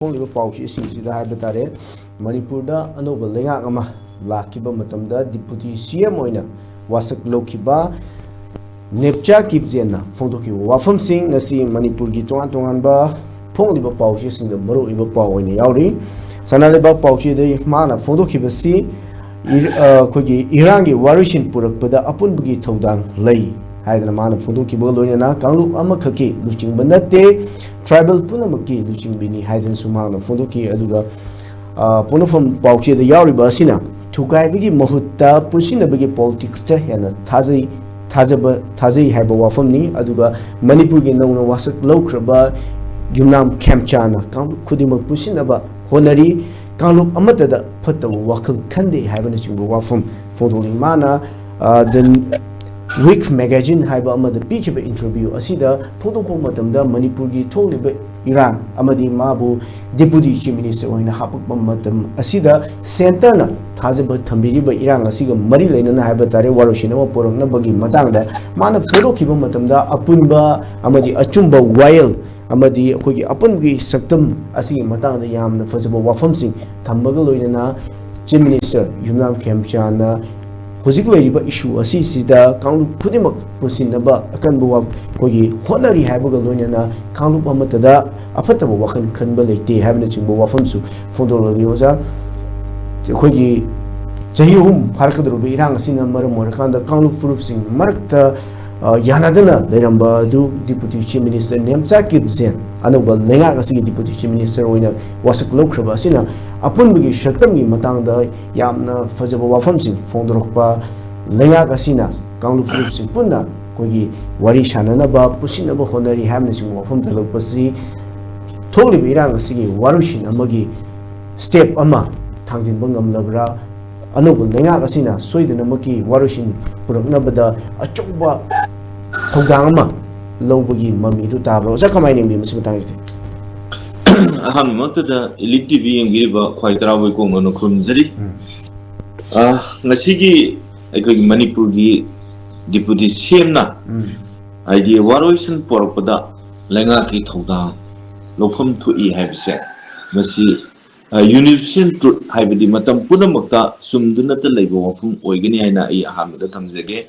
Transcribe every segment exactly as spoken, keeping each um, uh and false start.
ꯐꯣꯡꯂꯤꯕ ꯄꯥꯎꯆꯦꯁꯤꯡꯁꯤꯗ ꯍꯥꯏꯕ ꯇꯥꯔꯦ, ꯃꯅꯤꯄꯨꯔꯗ ꯑꯅꯧꯕ ꯂꯩꯉꯥꯛ ꯑꯃ ꯂꯥꯛꯈꯤꯕ ꯃꯇꯝꯗ ꯗꯤꯄꯨꯇꯤ ꯁꯤ ꯑꯦꯝ ꯑꯣꯏꯅ ꯋꯥꯁꯛ ꯂꯧꯈꯤꯕ ꯅꯦꯞꯆꯥ ꯀꯤꯞꯖꯦꯟꯅ ꯐꯣꯡꯗꯣꯛꯈꯤꯕ ꯋꯥꯐꯝꯁꯤꯡ ꯉꯁꯤ ꯃꯅꯤꯄꯨꯔꯒꯤ ꯇꯣꯉꯥꯟ ꯇꯣꯉꯥꯟꯕ ꯐꯣꯡꯂꯤꯕ ꯄꯥꯎꯆꯦꯁꯤꯡꯗ ꯃꯔꯨꯑꯣꯏꯕ ꯄꯥꯎ ꯑꯣꯏꯅ ꯌꯥꯎꯔꯤ꯫ ꯁꯅꯥ ꯂꯩꯕꯥꯛ ꯄꯥꯎꯆꯦꯗ ꯃꯥꯅ ꯐꯣꯡꯗꯣꯛꯈꯤꯕꯁꯤ ꯏꯔ-, ꯑ, ꯑꯩꯈꯣꯏꯒꯤ ꯏꯔꯥꯡꯒꯤ ꯋꯥꯔꯣꯏꯁꯤꯟ ꯄꯨꯔꯛꯄꯗ ꯑꯄꯨꯟꯕꯒꯤ ꯊꯧꯗꯥꯡ ꯂꯩ ꯍꯥꯏꯗꯅ ꯃꯥꯅ ꯐꯣꯡꯗꯣꯛꯈꯤꯕꯒ ꯂꯣꯏꯅꯅ ꯀꯥꯡꯂꯨꯞ ꯑꯃꯈꯛꯀꯤ ꯂꯨꯆꯤꯡꯕ ꯅꯠꯇꯦ, ꯇ꯭ꯔꯥꯏꯕꯦꯜ ꯄꯨꯝꯅꯃꯛꯀꯤ ꯂꯨꯆꯤꯡꯕꯤꯅꯤ ꯍꯥꯏꯗꯅꯁꯨ ꯃꯍꯥꯛꯅ ꯐꯣꯡꯗꯣꯛꯈꯤ꯫ ꯑꯗꯨꯒ, ꯑ, ꯄꯣꯛꯅꯐꯝ ꯄꯥꯎꯆꯦꯗ ꯌꯥꯎꯔꯤꯕ ꯑꯁꯤꯅ ꯊꯨꯒꯥꯏꯕꯒꯤ ꯃꯍꯨꯠꯇ ꯄꯨꯟꯁꯤꯟꯅꯕꯒꯤ ꯄꯣꯂꯤꯇꯤꯛꯁꯇ ꯍꯦꯟꯅ ꯊꯥꯖꯩ, ꯊꯥꯖꯕ, ꯊꯥꯖꯩ ꯍꯥꯏꯕ ꯋꯥꯐꯝꯅꯤ꯫ ꯑꯗꯨꯒ ꯃꯅꯤꯄꯨꯔꯒꯤ ꯅꯧꯅ ꯋꯥꯁꯛ ꯂꯧꯈ꯭ꯔꯕ ꯌꯨꯝꯅꯥꯝ ꯈꯦꯝꯆꯥꯅ ꯀꯥꯡꯂꯨꯞ ꯈꯨꯗꯤꯡꯃꯛ ꯄꯨꯟꯁꯤꯟꯅꯕ ꯍꯣꯠꯅꯔꯤ, ꯀꯥꯡꯂꯨꯞ ꯑꯃꯠꯇꯗ ꯐꯠꯇꯕ ꯋꯥꯈꯜ ꯈꯟꯗꯦ ꯍꯥꯏꯕꯅꯆꯤꯡꯕ ꯋꯥꯐꯝ ꯐꯣꯡꯗꯣꯛꯂꯤ꯫ ꯃꯥꯅ, ꯑ, The Week Magazine ꯍꯥꯏꯕ ꯑꯃꯗ ꯄꯤꯈꯤꯕ ꯏꯟꯇꯔꯚ꯭ꯌꯨ ꯑꯁꯤꯗ ꯐꯣꯡꯗꯣꯛꯄ ꯃꯇꯝꯗ ꯃꯅꯤꯄꯨꯔꯒꯤ ꯊꯣꯛꯂꯤꯕ ꯏꯔꯥꯡ ꯑꯃꯗꯤ ꯃꯥꯕꯨ ꯗꯤꯄꯨꯇꯤ ꯆꯤꯐ ꯃꯤꯅꯤꯁꯇꯔ ꯑꯣꯏꯅ ꯍꯥꯞꯄꯛꯄ ꯃꯇꯝ ꯑꯁꯤꯗ ꯁꯦꯟꯇꯔꯅ ꯊꯥꯖꯕ ꯊꯝꯕꯤꯔꯤꯕ ꯏꯔꯥꯡ ꯑꯁꯤꯒ ꯃꯔꯤ ꯂꯩꯅꯅ ꯍꯥꯏꯕ ꯇꯥꯔꯦ, ꯋꯥꯔꯣꯏꯁꯤꯟ ꯑꯃ ꯄꯨꯔꯛꯅꯕꯒꯤ ꯃꯇꯥꯡꯗ ꯃꯥꯅ ꯐꯣꯡꯗꯣꯛꯈꯤꯕ ꯃꯇꯝꯗ ꯑꯄꯨꯟꯕ ꯑꯃꯗꯤ ꯑꯆꯨꯝꯕ ꯋꯥꯌꯦꯜ ꯑꯃꯗꯤ ꯑꯩꯈꯣꯏꯒꯤ ꯑꯄꯨꯟꯕꯒꯤ ꯁꯛꯇꯝ ꯑꯁꯤꯒꯤ ꯃꯇꯥꯡꯗ ꯌꯥꯝꯅ ꯐꯖꯕ ꯋꯥꯐꯝꯁꯤꯡ ꯊꯝꯕꯒ ꯂꯣꯏꯅꯅ ꯆꯤꯐ ꯃꯤꯅꯤꯁꯇꯔ ꯌꯨꯝꯅꯥꯝ ꯈꯦꯝꯆꯥꯟꯅ ꯍꯧꯖꯤꯛ ꯂꯩꯔꯤꯕ ꯏꯁꯨ ꯑꯁꯤꯁꯤꯗ ꯀꯥꯡꯂꯨꯞ ꯈꯨꯗꯤꯡꯃꯛ ꯄꯨꯟꯁꯤꯟꯅꯕ ꯑꯀꯟꯕ ꯋꯥ-, ꯑꯩꯈꯣꯏꯒꯤ ꯍꯣꯠꯅꯔꯤ ꯍꯥꯏꯕꯒ ꯂꯣꯏꯅꯅ ꯀꯥꯡꯂꯨꯞ ꯑꯃꯠꯇꯗ ꯑꯐꯠꯇꯕ ꯋꯥꯈꯜ ꯈꯟꯕ ꯂꯩꯇꯦ ꯍꯥꯏꯕꯅꯆꯤꯡꯕ ꯋꯥꯐꯝꯁꯨ ꯐꯣꯡꯗꯣꯛꯂꯛꯂꯤ꯫ ꯑꯣꯖꯥ, ꯑꯩꯈꯣꯏꯒꯤ ꯆꯍꯤ ꯑꯍꯨꯝ ꯐꯥꯔꯛꯀꯗꯧꯔꯤꯕ ꯏꯔꯥꯡ ꯑꯁꯤꯅ ꯃꯔꯝ ꯑꯣꯏꯔꯀꯥꯟꯗ ꯀꯥꯡꯂꯨꯞ ꯐꯨꯔꯨꯞꯁꯤꯡ ꯃꯔꯛꯇ, ꯑ, ꯌꯥꯅꯗꯅ ꯂꯩꯔꯝꯕ ꯑꯗꯨ ꯗꯤꯄꯨꯇꯤ ꯆꯤꯐ ꯃꯤꯅꯤꯁꯇꯔ ꯅꯦꯝꯆꯥ ꯀꯤꯞꯖꯦꯟ, ꯑꯅꯧꯕ ꯂꯩꯉꯥꯛ ꯑꯁꯤꯒꯤ ꯗꯤꯄꯨꯇꯤ ꯆꯤꯐ ꯃꯤꯅꯤꯁꯇꯔ ꯑꯣꯏꯅ ꯋꯥꯁꯛ ꯂꯧꯈ꯭ꯔꯕ ꯑꯁꯤꯅ ꯑꯄꯨꯟꯕꯒꯤ ꯁꯛꯇꯝꯒꯤ ꯃꯇꯥꯡꯗ ꯌꯥꯝꯅ ꯐꯖꯕ ꯋꯥꯐꯝꯁꯤꯡ ꯐꯣꯡꯗꯣꯔꯛꯄ, ꯂꯩꯉꯥꯛ ꯑꯁꯤꯅ ꯀꯥꯡꯂꯨꯞ ꯐꯨꯔꯨꯞꯁꯤꯡ ꯄꯨꯟꯅ ꯑꯩꯈꯣꯏꯒꯤ ꯋꯥꯔꯤ ꯁꯥꯟꯅꯅꯕ, ꯄꯨꯟꯁꯤꯟꯅꯕ ꯍꯣꯠꯅꯔꯤ ꯍꯥꯏꯕꯅꯆꯤꯡꯕ ꯋꯥꯐꯝ ꯊꯝꯂꯛꯄꯁꯤ ꯊꯣꯛꯂꯤꯕ ꯏꯔꯥꯡ ꯑꯁꯤꯒꯤ ꯋꯥꯔꯣꯏꯁꯤꯟ ꯑꯃꯒꯤ ꯁ꯭ꯇꯦꯞ ꯑꯃ ꯊꯥꯡꯖꯤꯟꯕ ꯉꯝꯂꯕ꯭ꯔꯥ? ꯑꯅꯧꯕ ꯂꯩꯉꯥꯛ ꯑꯁꯤꯅ ꯁꯣꯏꯗꯅꯃꯛꯀꯤ ꯋꯥꯔꯣꯏꯁꯤꯟ ꯄꯨꯔꯛꯅꯕꯗ ꯑꯆꯧꯕ ꯊꯧꯗꯥꯡ ꯑꯃ ꯂꯧꯕꯒꯤ ꯃꯃꯤꯗꯨ ꯇꯥꯕ꯭ꯔꯥ? ꯑꯣꯖꯥ, ꯀꯃꯥꯏꯅ ꯌꯦꯡꯕꯤ ꯃꯁꯤ ꯃꯇꯥꯡꯁꯤꯗꯤ? ꯑꯍꯥꯟꯕꯃꯛꯇꯗ ꯏꯂꯤꯠ ꯇꯤ ꯚꯤ ꯌꯦꯡꯕꯤꯔꯤꯕ ꯈ꯭ꯋꯥꯏ ꯇꯔꯥꯕꯩ ꯀꯣꯡꯒꯅ ꯈꯨꯔꯨꯝꯖꯔꯤ꯫ ꯎꯝ꯫ ꯑ, ꯉꯁꯤꯒꯤ ꯑꯩꯈꯣꯏꯒꯤ ꯃꯅꯤꯄꯨꯔꯒꯤ ꯗꯤꯄꯨꯇꯤ ꯁꯤ ꯑꯦꯝꯅ ꯎꯝ꯫ ꯍꯥꯏꯗꯤ ꯋꯥꯔꯣꯏꯁꯤꯟ ꯄꯣꯔꯛꯄꯗ ꯂꯩꯉꯥꯛꯀꯤ ꯊꯧꯗꯥꯡ ꯂꯧꯐꯝ ꯊꯣꯛꯏ ꯍꯥꯏꯕꯁꯦ ꯃꯁꯤ, ꯑ, universal truth, ꯍꯥꯏꯕꯗꯤ ꯃꯇꯝ ꯄꯨꯝꯅꯃꯛꯇ ꯆꯨꯝꯗꯨꯅꯇ ꯂꯩꯕ ꯋꯥꯐꯝ ꯑꯣꯏꯒꯅꯤ ꯍꯥꯏꯅ ꯑꯩ ꯑꯍꯥꯟꯕꯗ ꯊꯝꯖꯒꯦ꯫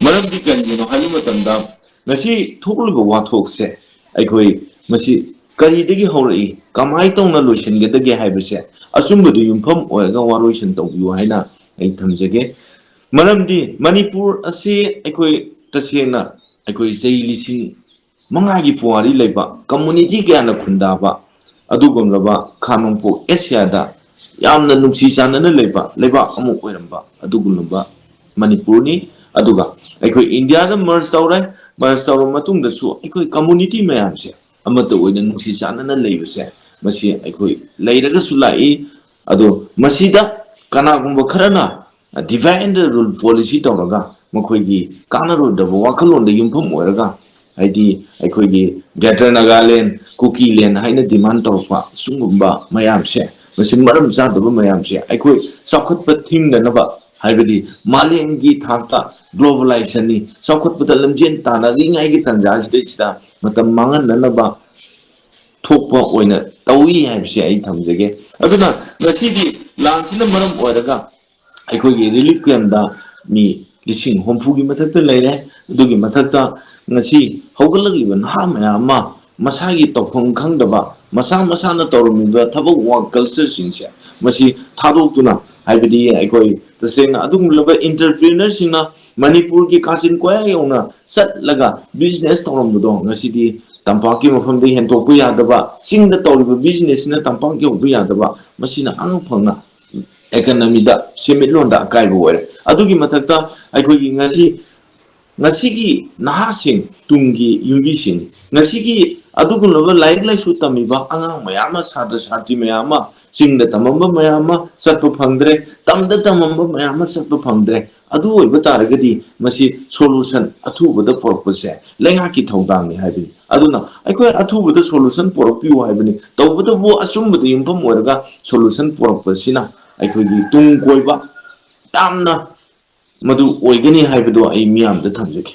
ꯃꯔꯝꯗꯤ ꯀꯔꯤꯒꯤꯅꯣ ꯍꯥꯏꯕ ꯃꯇꯝꯗ, ꯉꯁꯤ ꯊꯣꯛꯂꯤꯕ ꯋꯥꯊꯣꯛꯁꯦ ꯑꯩꯈꯣꯏ ꯃꯁꯤ ꯀꯔꯤꯗꯒꯤ ꯍꯧꯔꯛꯏ, ꯀꯃꯥꯏꯅ ꯇꯧꯅ ꯂꯣꯏꯁꯤꯟꯒꯗꯒꯦ ꯍꯥꯏꯕꯁꯦ ꯑꯆꯨꯝꯕꯗꯨ ꯌꯨꯝꯐꯝ ꯑꯣꯏꯔꯒ ꯋꯥꯔꯣꯏꯁꯤꯟ ꯇꯧꯕꯤꯌꯨ ꯍꯥꯏꯅ ꯑꯩ ꯊꯝꯖꯒꯦ꯫ ꯃꯔꯝꯗꯤ ꯃꯅꯤꯄꯨꯔ ꯑꯁꯤ ꯑꯩꯈꯣꯏ ꯇꯁꯦꯡꯅ ꯑꯩꯈꯣꯏ ꯆꯍꯤ ꯂꯤꯁꯤꯡ ꯃꯉꯥꯒꯤ ꯄꯨꯋꯥꯔꯤ ꯂꯩꯕ, community ꯀꯌꯥꯅ ꯈꯨꯟꯗꯥꯕ ꯑꯗꯨꯒꯨꯝꯂꯕ ꯈꯥ ꯅꯣꯡꯄꯣꯛ ꯑꯦꯁꯤꯌꯥꯗ ꯌꯥꯝꯅ ꯅꯨꯡꯁꯤ ꯆꯥꯟꯅꯅ ꯂꯩꯕ ꯂꯩꯕꯥꯛ ꯑꯃ ꯑꯣꯏꯔꯝꯕ ꯑꯗꯨꯒꯨꯝꯂꯕ ꯃꯅꯤꯄꯨꯔꯅꯤ꯫ ꯑꯗꯨꯒ ꯑꯩꯈꯣꯏ ꯏꯟꯗꯤꯌꯥꯗ merge ꯇꯧꯔꯦ꯫ Merge ꯇꯧꯔꯕ ꯃꯇꯨꯡꯗꯁꯨ ꯑꯩꯈꯣꯏ community ꯃꯌꯥꯝꯁꯦ ꯑꯃꯠꯇ ꯑꯣꯏꯅ ꯅꯨꯡꯁꯤ ꯆꯥꯟꯅꯅ ꯂꯩꯕꯁꯦ, ꯃꯁꯤ ꯑꯩꯈꯣꯏ ꯂꯩꯔꯒꯁꯨ ꯂꯥꯛꯏ꯫ ꯑꯗꯣ ꯃꯁꯤꯗ ꯀꯅꯥꯒꯨꯝꯕ ꯈꯔꯅ divide and rule policy ꯇꯧꯔꯒ ꯃꯈꯣꯏꯒꯤ ꯀꯥꯟꯅꯔꯣꯏꯗꯕ ꯋꯥꯈꯜꯂꯣꯟꯗ ꯌꯨꯝꯐꯝ ꯑꯣꯏꯔꯒ, ꯍꯥꯏꯗꯤ ꯑꯩꯈꯣꯏꯒꯤ Greater Nagaland, Kuki land ꯍꯥꯏꯅ demand ꯇꯧꯔꯛꯄ ꯁꯤꯒꯨꯝꯕ ꯃꯌꯥꯝꯁꯦ, ꯃꯁꯤ ꯃꯔꯝ ꯆꯥꯗꯕ ꯃꯌꯥꯝꯁꯦ ꯑꯩꯈꯣꯏ ꯆꯥꯎꯈꯠꯄ ꯊꯤꯡꯗꯅꯕ, ꯍꯥꯏꯕꯗꯤ ꯃꯥꯂꯦꯝꯒꯤ ꯊꯥꯛꯇ globalization ꯅꯤ, ꯆꯥꯎꯈꯠꯄꯗ ꯂꯝꯖꯦꯟ ꯇꯥꯟꯅꯔꯤꯉꯩꯒꯤ ꯇꯥꯟꯖꯥꯁꯤꯗꯩꯁꯤꯗ ꯃꯇꯝ ꯃꯥꯡꯍꯟꯅꯅꯕ ꯊꯣꯛꯄ ꯑꯣꯏꯅ ꯇꯧꯏ ꯍꯥꯏꯕꯁꯦ ꯑꯩ ꯊꯝꯖꯒꯦ꯫ ꯑꯗꯨꯅ ꯉꯁꯤꯗꯤ ꯂꯥꯟꯁꯤꯅ ꯃꯔꯝ ꯑꯣꯏꯔꯒ ꯑꯩꯈꯣꯏꯒꯤ relief camp ꯇ ꯃꯤ ꯂꯤꯁꯤꯡ ꯍꯨꯝꯐꯨꯒꯤ ꯃꯊꯛꯇ ꯂꯩꯔꯦ꯫ ꯑꯗꯨꯒꯤ ꯃꯊꯛꯇ ꯉꯁꯤ ꯍꯧꯒꯠꯂꯛꯂꯤꯕ ꯅꯍꯥ ꯃꯌꯥꯝ ꯑꯃ ꯃꯁꯥꯒꯤ ꯇꯧꯐꯝ ꯈꯪꯗꯕ, ꯃꯁꯥ ꯃꯁꯥꯅ ꯇꯧꯔꯝꯃꯤꯕ ꯊꯕꯛ work culture ꯁꯤꯡꯁꯦ ꯃꯁꯤ ꯊꯥꯗꯣꯛꯇꯨꯅ, ꯍꯥꯏꯕꯗꯤ ꯑꯩꯈꯣꯏ ꯇꯁꯦꯡꯅ ꯑꯗꯨꯒꯨꯝꯂꯕ entrepreneur ꯁꯤꯡꯅ ꯃꯅꯤꯄꯨꯔꯒꯤ ꯀꯥꯆꯤꯟ ꯀꯣꯌꯥ ꯌꯧꯅ ꯆꯠꯂꯒ business ꯇꯧꯔꯝꯕꯗꯣ ꯉꯁꯤꯗꯤ ꯇꯝꯄꯥꯛꯀꯤ ꯃꯐꯝꯗ ꯍꯦꯟꯗꯣꯛꯄ ꯌꯥꯗꯕ, ꯆꯤꯡꯗ ꯇꯧꯔꯤꯕ business ꯁꯤꯅ ꯇꯝꯄꯥꯛ ꯌꯧꯕ ꯌꯥꯗꯕ, ꯃꯁꯤꯅ ꯑꯉꯛ ꯐꯪꯅ economy ꯗ, ꯁꯦꯟꯃꯤꯠꯂꯣꯟꯗ ꯑꯀꯥꯏꯕ ꯑꯣꯏꯔꯦ꯫ ꯑꯗꯨꯒꯤ ꯃꯊꯛꯇ ꯑꯩꯈꯣꯏꯒꯤ ꯉꯁꯤ, ꯉꯁꯤꯒꯤ ꯅꯍꯥꯁꯤꯡ, ꯇꯨꯡꯒꯤ ꯌꯨꯝꯕꯤꯁꯤꯡ, ꯉꯁꯤꯒꯤ ꯑꯗꯨꯒꯨꯝꯂꯕ ꯂꯥꯏꯔꯤꯛ ꯂꯥꯏꯁꯨ ꯇꯝꯃꯤꯕ ꯑꯉꯥꯡ ꯃꯌꯥꯝ ꯑꯃ, ꯁꯥꯇ꯭ꯔ ꯁꯥꯇ꯭ꯔꯤ ꯃꯌꯥꯝ ꯑꯃ, ꯆꯤꯡꯗ ꯇꯝꯃꯝꯕ ꯃꯌꯥꯝ ꯑꯃ ꯆꯠꯄ ꯐꯪꯗ꯭ꯔꯦ, ꯇꯝꯗ ꯇꯝꯃꯝꯕ ꯃꯌꯥꯝ ꯑꯃ ꯆꯠꯄ ꯐꯪꯗ꯭ꯔꯦ꯫ ꯑꯗꯨ ꯑꯣꯏꯕ ꯇꯥꯔꯒꯗꯤ ꯃꯁꯤ solution ꯑꯊꯨꯕꯗ ꯄꯨꯔꯛꯄꯁꯦ ꯂꯩꯉꯥꯛꯀꯤ ꯊꯧꯗꯥꯡꯅꯤ ꯍꯥꯏꯕꯅꯤ꯫ ꯑꯗꯨꯅ ꯑꯩꯈꯣꯏ ꯑꯊꯨꯕꯗ solution ꯄꯨꯔꯛꯄꯤꯌꯨ ꯍꯥꯏꯕꯅꯤ꯫ ꯇꯧꯕꯇꯕꯨ ꯑꯆꯨꯝꯕꯗ ꯌꯨꯝꯐꯝ ꯑꯣꯏꯔꯒ solution ꯄꯨꯔꯛꯄꯁꯤꯅ ꯑꯩꯈꯣꯏꯒꯤ ꯇꯨꯡ ꯀꯣꯏꯕ ꯌꯥꯝꯅ ꯃꯗꯨ ꯑꯣꯏꯒꯅꯤ ꯍꯥꯏꯕꯗꯨ ꯑꯩ ꯃꯤꯌꯥꯝꯗ ꯊꯝꯖꯒꯦ꯫